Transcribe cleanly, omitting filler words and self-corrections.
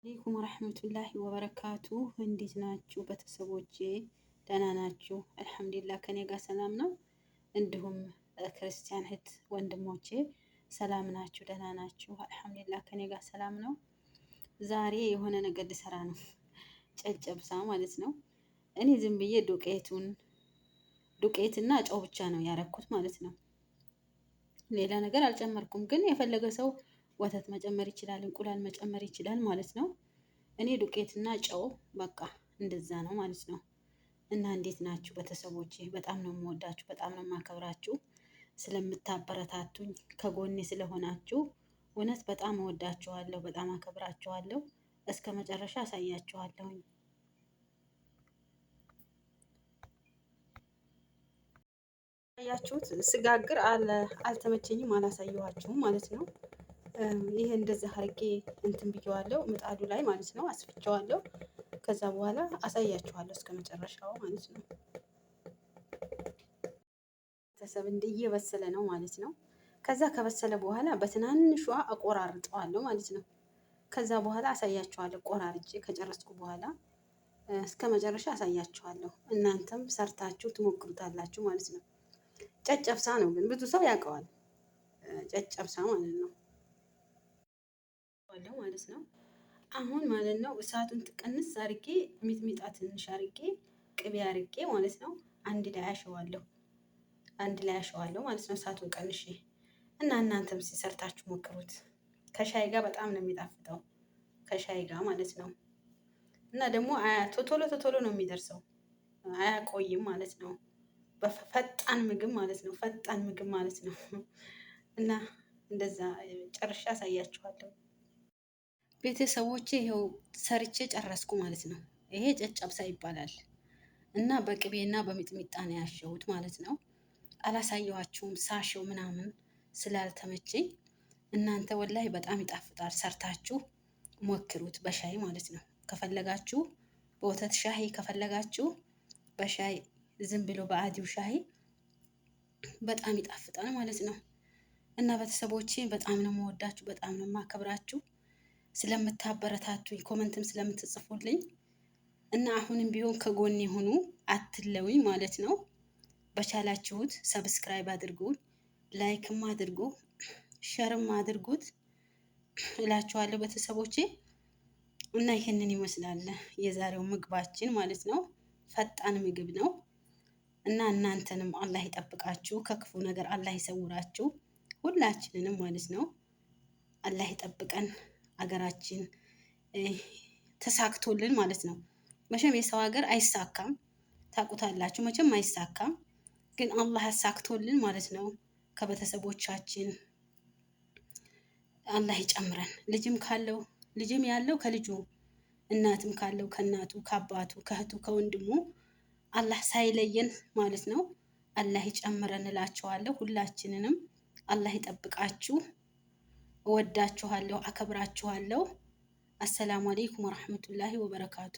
عليكم ورحمة الله وبركاته። እንዴት ናችሁ ቤተሰቦቼ? ደህና ናችሁ? الحمد لله ከኔ ጋር ሰላም ነው። እንዲሁም ክርስቲያን እህት ወንድሞቼ ሰላም ናችሁ? ደህና ናችሁ? الحمد لله ከኔ ጋር ሰላም ነው። ዛሬ የሆነ ነገር ልሰራ ነው፣ ጨጨብሳ ማለት ነው። እኔ ዝም ብዬ ዱቄትና ጨው ብቻ ነው ያረኩት ማለት ነው። ሌላ ነገር አልጨመርኩም። ግን የፈለገ ሰው ወተት መጨመር ይችላል፣ እንቁላል መጨመር ይችላል ማለት ነው። እኔ ዱቄትና ጨው በቃ እንደዛ ነው ማለት ነው። እና እንዴት ናችሁ ቤተሰቦቼ? በጣም ነው የምወዳችሁ፣ በጣም ነው የማከብራችሁ። ስለምታበረታቱኝ ከጎኔ ስለሆናችሁ እውነት በጣም እወዳችኋለሁ፣ በጣም አከብራችኋለሁ። እስከ መጨረሻ አሳያችኋለሁኝ። ያችሁት ስጋግር አልተመቸኝም፣ አላሳየኋችሁም ማለት ነው። ይሄ እንደዚህ አርጌ እንትን ብየዋለሁ፣ ምጣዱ ላይ ማለት ነው አስፍቼዋለሁ። ከዛ በኋላ አሳያችኋለሁ እስከ መጨረሻው ማለት ነው። ቤተሰብ እየበሰለ ነው ማለት ነው። ከዛ ከበሰለ በኋላ በትናንሿ እቆራርጠዋለሁ ማለት ነው። ከዛ በኋላ አሳያችኋለሁ። ቆራርጬ ከጨረስኩ በኋላ እስከ መጨረሻ አሳያችኋለሁ። እናንተም ሰርታችሁ ትሞክሩታላችሁ ማለት ነው። ጨጨብሳ ነው ግን ብዙ ሰው ያውቀዋል። ጨጨብሳ ማለት ነው ማለት ነው። አሁን ማለት ነው እሳቱን ትቀንስ አርጌ ሚጥሚጣ ትንሽ አርጌ ቅቤ አርጌ ማለት ነው አንድ ላይ አሸዋለሁ። አንድ ላይ አሸዋለሁ ማለት ነው እሳቱን ቀንሼ እና እናንተም ሲሰርታችሁ ሞክሩት። ከሻይ ጋር በጣም ነው የሚጣፍጠው፣ ከሻይ ጋር ማለት ነው። እና ደግሞ ቶሎ ቶሎ ነው የሚደርሰው፣ አያቆይም ማለት ነው። ፈጣን ምግብ ማለት ነው። ፈጣን ምግብ ማለት ነው። እና እንደዛ ጨርሻ አሳያችኋለሁ። ቤተሰቦቼ ይኸው ሰርቼ ጨረስኩ ማለት ነው። ይሄ ጨጨብሳ ይባላል እና በቅቤና በሚጥሚጣ ነው ያሸሁት ማለት ነው። አላሳየኋችሁም ሳሸው ምናምን ስላልተመቸኝ። እናንተ ወላሂ በጣም ይጣፍጣል። ሰርታችሁ ሞክሩት በሻይ ማለት ነው። ከፈለጋችሁ በወተት ሻሂ፣ ከፈለጋችሁ በሻይ ዝም ብሎ በአዲው ሻሂ በጣም ይጣፍጣል ማለት ነው። እና ቤተሰቦቼ በጣም ነው የምወዳችሁ፣ በጣም ነው የማከብራችሁ ስለምታበረታቱኝ comment ም ስለምትጽፉልኝ እና አሁንም ቢሆን ከጎኔ ሁኑ፣ አትለውኝ ማለት ነው። በቻላችሁት subscribe አድርጉ፣ like ም አድርጉ፣ share ም አድርጉት እላችኋለሁ ቤተሰቦቼ። እና ይህንን ይመስላል የዛሬው ምግባችን ማለት ነው። ፈጣን ምግብ ነው እና እናንተንም አላህ ይጠብቃችሁ፣ ከክፉ ነገር አላህ ይሰውራችሁ፣ ሁላችንንም ማለት ነው። አላህ ይጠብቀን፣ አገራችን ተሳክቶልን ማለት ነው። መቼም የሰው ሀገር አይሳካም፣ ታውቁታላችሁ። መቼም አይሳካም፣ ግን አላህ ያሳክቶልን ማለት ነው። ከቤተሰቦቻችን አላህ ይጨምረን። ልጅም ካለው ልጅም ያለው ከልጁ እናትም ካለው ከእናቱ ከአባቱ ከእህቱ ከወንድሙ አላህ ሳይለየን ማለት ነው። አላህ ይጨምረን እላችኋለሁ። ሁላችንንም አላህ ይጠብቃችሁ። እወዳችኋለሁ፣ አከብራችኋለሁ። አሰላሙ አለይኩም ወረሕመቱላሂ ወበረካቱ።